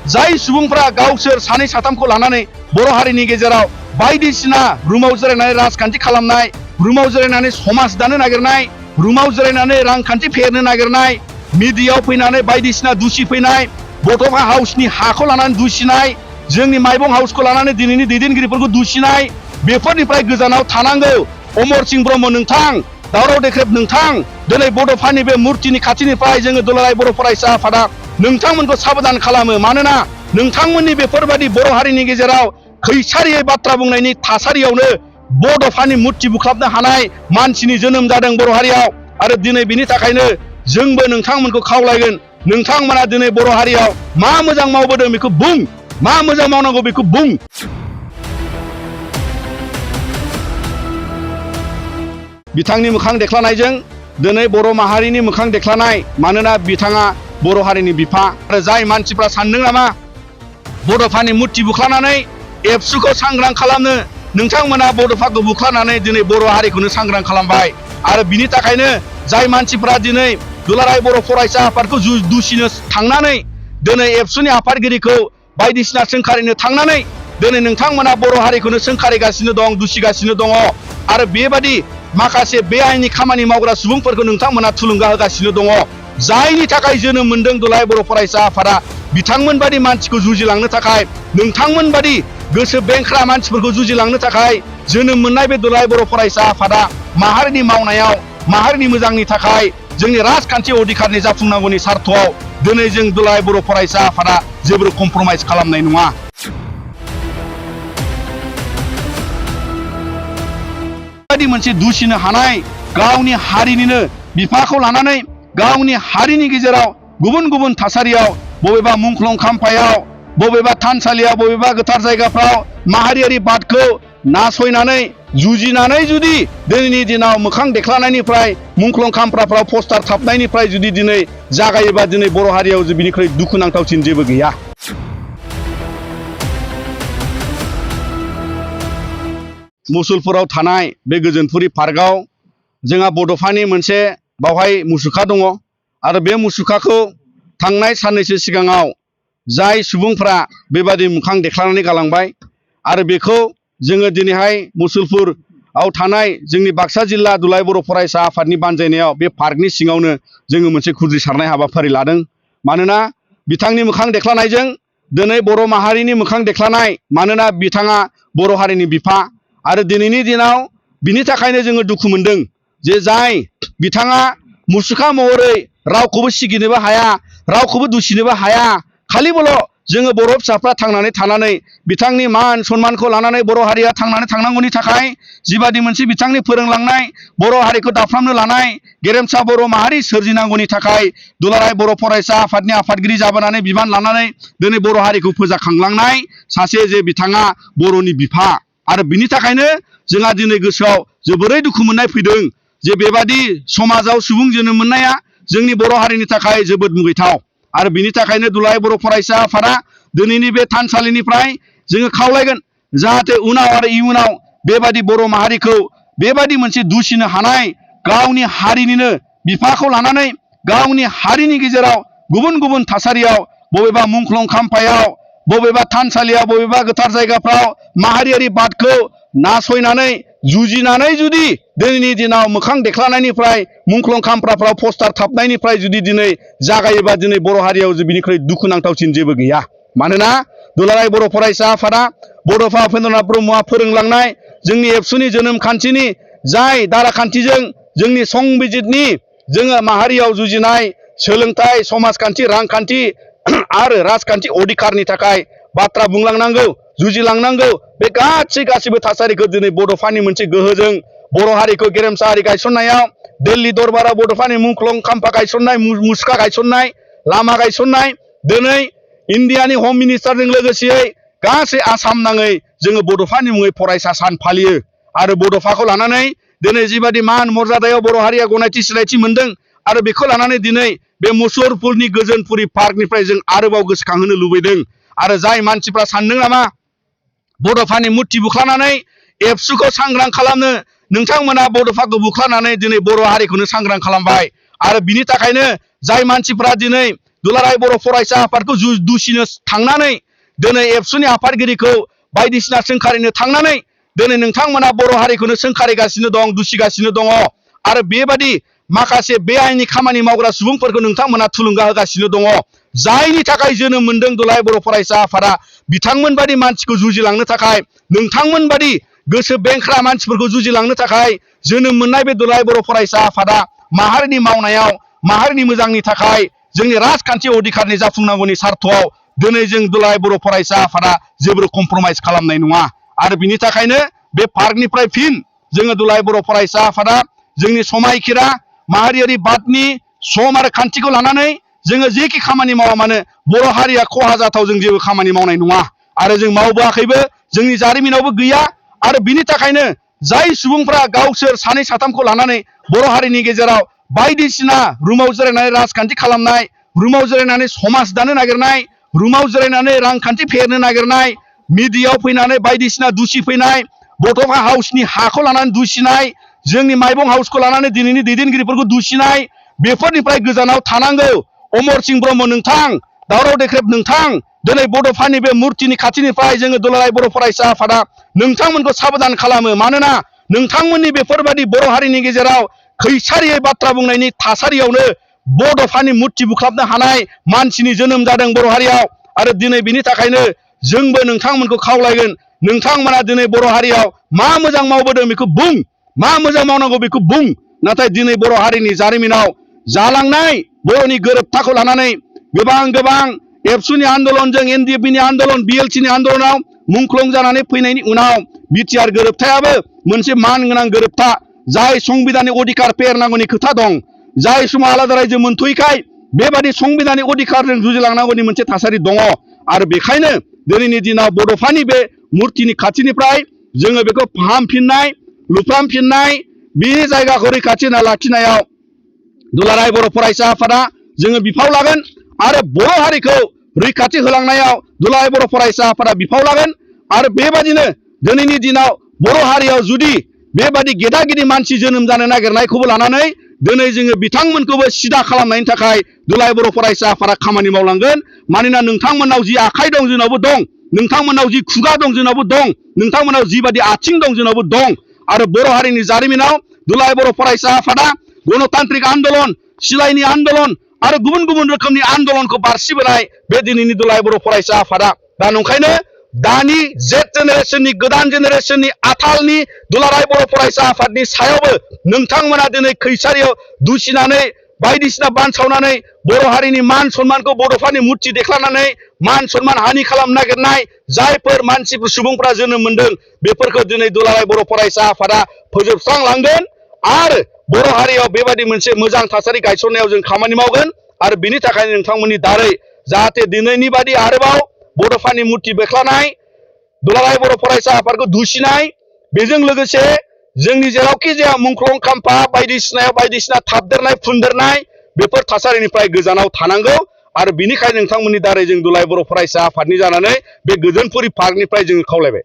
जाय सुबुंफ्रा गावसोर सानै साथामखौ लानानै बर' हारिनि गेजेराव बायदिसिना रुमाव जिरायनानै राजखान्थि खालामनाय, रुमाव जिरायनानै समाज दानो नागिरनाय, रुमाव जिरायनानै रांखान्थि फेहेरनो नागिरनाय, मिडियायाव फैनानै बायदिसिना दुसि फैनाय, बड'फा हाउसनि हाखौ लानानै दुसिनाय, जोंनि माइबं हाउसखौ लानानै दिनैनि दैदेनगिरिफोरखौ दुसिनाय, बेफोरनिफ्राय गोजानाव थानांगौ। अमर सिंह ब्रह्म नोंथां, दावराव देख्रेब नोंथां, दिनै बड'फानि बे मुर्तिनि खाथिनिफ्राय जोङो दुलाराय बर' फरायसा आफादा नोंथांमोनखौ साबधान खालामो। मानोना नोंथांमोननि बेफोरबायदि बर' हारिनि गेजेराव खैसारियै बाथ्रा बुंनायनि थासारियावनो बड'फानि मुर्ति बुख्लाबनो हानाय मानसिनि जोनोम जादों बर' हारियाव। आरो दिनै बिनि थाखायनो जोंबो नोंथांमोनखौ खावलायगोन, नोंथांमोना दिनै बर' हारियाव मा मोजां मावबोदों बेखौ बुं, मा मोजां मावनांगौ बेखौ बुं। बिथांनि मोखां देख्लानायजों दिनै बर' माहारिनि मोखां देख्लानाय। मानोना बिथाङा बर' हारिनि बिफा। आरो जाय मानसिफ्रा सानदों नामा बड'फानि मुर्ति बुख्लानानै एबसुखौ सांग्रां खालामनो, नोंथांमोना बड'फाखौ बुख्लानानै दिनै बर' हारिखौनो सांग्रां खालामबाय। आरो बिनि थाखायनो जाय मानसिफ्रा दिनै दुलाराय बर' फरायसा आफादखौ दुसिनो थांनानै दिनै एबसुनि आफादगिरिखौ बायदिसिना सोंखारिनो थांनानै दिनै नोंथांमोना बर' हारिखौनो सोंखारिगासिनो दं, दुसिगासिनो दङ। आरो बेबादि माखासे बेआइनि खामानि मावग्रा सुबुंफोरखौ नोंथांमोना थुलुंगा होगासिनो दङ। जायनि थाखाय जोनोम मोनदों दुलाराय बर' फरायसा आफादा बिथांमोन बादि मानसिखौ जुजिलांनो थाखाय, नोंथांमोन बादि गोसो बेंख्रा मानसिफोरखौ जुजिलांनो थाखाय जोनोम मोननाय बे दुलाराय बर' फरायसा आफादा माहारिनि मावनायाव, माहारिनि मोजांनि थाखाय, जोंनि राजखान्थि अधिकारनि जाफुंनांगौनि सार्थआव दिनै जों दुलाराय बर' फरायसा आफादा जेबो कमप्रमाइज खालामनाय नङा। बायदि मोनसे दुसिनो हानाय, गावनि हारिनिनो बिफाखौ लानानै गावनि हारिनि गेजेराव गुबुन गुबुन थासारियाव, बबेबा मुंख्लं खाम्फायाव, बबेबा थानसालियाव, बबेबा गोथार जायगाफ्राव माहारियारि बादखौ नासयनानै जुजिनानै जुदि दिनैनि दिनाव मोखां देख्लानायनिफ्राय मुंख्लं खाम्फाफ्राव पस्टार थाबनायनिफ्राय जुदि दिनै जागायोबा दिनै बर' हारियाव बिनिख्रुइ दुखुनांथावसिन जेबो गैया। मुसलपुराव थानाय बे गोजोनपुरि पार्कआव जोंहा बड'फानि मोनसे बावहाय मुसुखा दङ। आरो बे मुसुखाखौ थांनाय साननैसो सिगाङाव जाय सुबुंफ्रा बेबादि मोखां देख्लानानै गालांबाय, आरो बेखौ जोङो दिनैहाय मुसलपुराव थानाय जोंनि बाक्सा जिल्ला दुलाराय बर' फरायसा आफादनि बानजायनायाव बे पार्कनि सिङावनो जोङो मोनसे खुद्रिसारनाय हाबाफारि लादों। मानोना बिथांनि मोखां देख्लानायजों दिनै बर' माहारिनि मोखां देख्लानाय। मानोना बिथाङा बर' हारिनि बिफा। आरो दिनैनि दिनाव बिनि थाखायनो जोङो दुखु मोनदों जे जाय बिथाङा मुसुखा महरै रावखौबो सिगिनोबो हाया, रावखौबो दुसिनोबो हाया। खालिबोल' जोङो बर' फिसाफ्रा थांनानै थानानै बिथांनि मान सन्मानखौ लानानै बर' हारिया थांनानै थांनांगौनि थाखाय जिबादि मोनसे बिथांनि फोरोंलांनाय, बर' हारिखौ दाफ्रामनो लानाय, गेरेमसा बर' माहारि सोरजिनांगौनि थाखाय दुलाराय बर' फरायसा आफादनि आफादगिरि जाबोनानै बिबान लानानै दिनै बर' हारिखौ फोजाखांलांनाय सासे जे बिथाङा बर'नि बिफा। आरो बिनि थाखायनो जोंहा दिनै गोसोआव जोबोरै दुखु मोननाय फैदों जे बेबादि समाजाव सुबुं जोनोम मोननाया जोंनि बर' हारिनि थाखाय जोबोद मुगैथाव। आरो बिनि थाखायनो दुलाराय बर' फरायसा आफादा दिनैनि बे थानसालिनिफ्राय जोङो खावलायगोन जाहाथे उनाव आरो इयुनाव बेबादि बर' माहारिखौ बेबादि मोनसे दुसिनो हानाय, गावनि हारिनिनो बिफाखौ लानानै गावनि हारिनि गेजेराव गुबुन गुबुन थासारियाव, बबेबा मुंख्लं खाम्फायाव, बबेबा थानसालियाव, बबेबा गोथार जायगाफ्राव माहारियारि बादखौ नासयनानै जुजिनानै जुदि दिनैनि दिनाव मोखां देख्लानायनिफ्राय मुंख्लं खाम्फाफ्राव पस्टार थाबनायनिफ्राय जुदि दिनै जागायोबा दिनै बर' हारियाव बिनिख्रुइ दुखुनांथावसिन जेबो गैया। मानोना दुलाराय बर' फरायसा आफादा बड'फा उपेन्द्रनाथ ब्रह्मआ फोरोंलांनाय जोंनि एबसुनि जोनोम खान्थिनि जाय दाराखान्थिजों जोंनि संबिजितनि जोङो माहारियाव जुजिनाय सोलोंथाइ, समाजखान्थि, रांखान्थि आरो राजखान्थि अधिकारनि थाखाय बाथ्रा बुंलांनांगौ, जुजिलांनांगौ। बे गासैबो थासारिखौ दिनै बड'फानि मोनसे गोहोजों बर' हारिखौ गेरेमसा हारि गायसननायाव दिल्ली दरबाराव बड'फानि मुंख्लं खाम्फा गायसननाय, मुसुखा गायसननाय, लामा गायसननाय, दिनै इन्डियानि हम मिनिस्टारजों लोगोसेयै गासै आसाम नाङै जोङो बड'फानि मुङै फरायसा सान फालियो। आरो बड'फाखौ लानानै दिनै जिबादि मान मर्यादायाव बर' हारिया गनायथि सिनायथि मोनदों, आरो बेखौ लानानै दिनै बे मुसलपुरनि गोजोनपुरि पार्कनिफ्राय जों आरोबाव गोसोखांहोनो लुबैदों। आरो जाय मानसिफ्रा सानदों नामा बड'फानि मुर्ति बुख्लानानै एबसुखौ सांग्रां खालामनो, नोंथांमोना बड'फाखौ बुख्लानानै दिनै बर' हारिखौनो सांग्रां खालामबाय। आरो बिनि थाखायनो जाय मानसिफ्रा दिनै दुलाराय बर' फरायसा आफादखौ दुसिनो थांनानै दिनै एबसुनि आफादगिरिखौ बायदिसिना सोंखारिनो थांनानै दिनै नोंथांमोना बर' हारिखौनो सोंखारिगासिनो दं, दुसिगासिनो दङ आरो बेबादि माखासे बेआइनि खामानि मावग्रा सुबुंफोरखौ नोंथांमोना थुलुंगा होगासिनो दङ। जायनि थाखाय जोनोम मोनदों दुलाराय बर' फरायसा आफादा बिथांमोन बादि मानसिखौ जुजिलांनो थाखाय, नोंथांमोन बादि गोसो बेंख्रा मानसिफोरखौ जुजिलांनो थाखाय जोनोम मोननाय बे दुलाराय बर' फरायसा आफादा माहारिनि मावनायाव, माहारिनि मोजांनि थाखाय, जोंनि राजखान्थि अधिकारनि जाफुंनांगौनि सार्थआव दिनै जों दुलाराय बर' फरायसा आफादा जेबो कमप्रमाइज खालामनाय नङा। आरो बिनि थाखायनो बे पार्कनिफ्राय फिन जोङो दुलाराय बर' फरायसा आफादा जोंनि समायखिरा माहारियारि बादनि सम आरो खान्थिखौ लानानै जोङो जेखि खामानि मावा मानो बर' हारिया खहा जाथाव जों जेबो खामानि मावनाय नङा आरो जों मावबोआखैबो, जोंनि जारिमिनावबो गैया। आरो बिनि थाखायनो जाय सुबुंफ्रा गावसोर सानै साथामखौ लानानै बर' हारिनि गेजेराव बायदिसिना रुमाव जिरायनानै राजखान्थि खालामनाय, रुमाव जिरायनानै समाज दानो नागिरनाय, रुमाव जिरायनानै रांखान्थि फेहेरनो नागिरनाय, मिडियायाव फैनानै बायदिसिना दुसिफैनाय, बड'फा हाउसनि हाखौ लानानै दुसिनाय, जोंनि माइबं हाउसखौ लानानै दिनैनि दैदेनगिरिफोरखौ दुसिनाय, बेफोरनिफ्राय गोजानाव थानांगौ। अमर सिंह ब्रह्म नोंथां, दावराव देख्रेब नोंथां, दिनै बड'फानि बे मुर्तिनि खाथिनिफ्राय जोङो दुलाराय बर' फरायसा आफादा नोंथांमोनखौ साबधान खालामो। मानोना नोंथांमोननि बेफोरबायदि बर' हारिनि गेजेराव खैसारियै बाथ्रा बुंनायनि थासारियावनो बड'फानि मुर्ति बुख्लाबनो हानाय मानसिनि जोनोम जादों बर' हारियाव। आरो दिनै बिनि थाखायनो जोंबो नोंथांमोनखौ खावलायगोन, नोंथांमोना दिनै बर' हारियाव मा मोजां मावबोदों बेखौ बुं, मा मोजां मावनांगौ बेखौ बुं। नाथाय दिनै बर' हारिनि जारिमिनाव जालांनाय बर'नि गोरोबथाखौ लानानै गोबां एबसुनि आन्दलनजों, एनडिएफबिनि आन्दलन, बिएलटिनि आन्दलनाव मुंख्लं जानानै फैनायनि उनाव बिटिआर गोरोबथायाबो मोनसे मान गोनां गोरोबथा, जाय संबिधानिक अधिकार फेहेरनांगौनि खोथा दं, जाय समाव आलादा रायजो मोनथ'यैखाय बेबादि संबिधानिक अधिकारजों जुजिलांनांगौनि मोनसे थासारि दङ। आरो बेखायनो दिनैनि दिनाव बड'फानि बे मुर्तिनि खाथिनिफ्राय जोङो बेखौ फाहामफिननाय, लुफ्रामफिननाय, बे जायगाखौ रैखाथि होना लाखिनायाव दुलाराय बर' फरायसा आफादा जोङो बिफाव लागोन आरो बर' हारिखौ रैखाथि होलांनायाव दुलाराय बर' फरायसा आफादा बिफाव लागोन। आरो बेबादिनो दिनैनि दिनाव बर' हारियाव जुदि बेबादि गेदा गिदि मानसि जोनोम जानो नागिरनायखौबो लानानै दिनै जोङो बिथांमोनखौबो सिदा खालामनायनि थाखाय दुलाराय बर' फरायसा आफादा खामानि मावलांगोन। मानोना नोंथांमोननाव जि आखाइ दं जोंनावबो दं, नोंथांमोननाव जि खुगा दं जोंनावबो दं, नोंथांमोननाव जिबादि आथिं दं जोंनावबो दं। आरो बर' हारिनि जारिमिनाव दुलाराय बर' फरायसा आफादा गणतान्त्रिक आन्दलन, सिलाइनि आन्दलन आरो गुबुन रोखोमनि आन्दलनखौ बारसिबोनाय बे दिनैनि दुलाराय बर' फरायसा आफादा। दा नंखायनो दानि जेट जेनेरेसननि, गोदान जेनेरेसननि आथालनि दुलाराय बर' फरायसा आफादनि सायावबो नोंथांमोना दिनै खैसारियाव दुसिनानै बायदिसिना बानसावनानै बर' हारिनि मान सन्मानखौ बड'फानि मुर्ति देख्लानानै मान सन्मान हानि खालामनो नागिरनाय जायफोर मानसिफोर सुबुंफ्रा जोनोम मोनदों बेफोरखौ दिनै दुलाराय बर' फरायसा आफादा फोजोबस्रांलांगोन आरो बर' हारियाव बेबायदि मोनसे मोजां थासारि गायसननायाव जों खामानि मावगोन। आरो बिनि थाखायनो नोंथांमोननि दारै जाहाथे दिनैनि बादि आरोबाव बड'फानि मुर्ति बेख्लानाय, दुलाराय बर' फरायसा आफादखौ दुसिनाय, बेजों लोगोसे जोंनि जेरावखि जाया मुंख्लं खाम्फा बायदिसिनायाव बायदिसिना थाबदेरनाय फुनदेरनाय बेफोर थासारिनिफ्राय गोजानाव थानांगौ। आरो बिनिखायनो नोंथांमोननि दारै जों दुलाराय बर' फरायसा आफादनि जानानै बे गोजोनपुरि पार्कनिफ्राय जोङो खावलायबाय।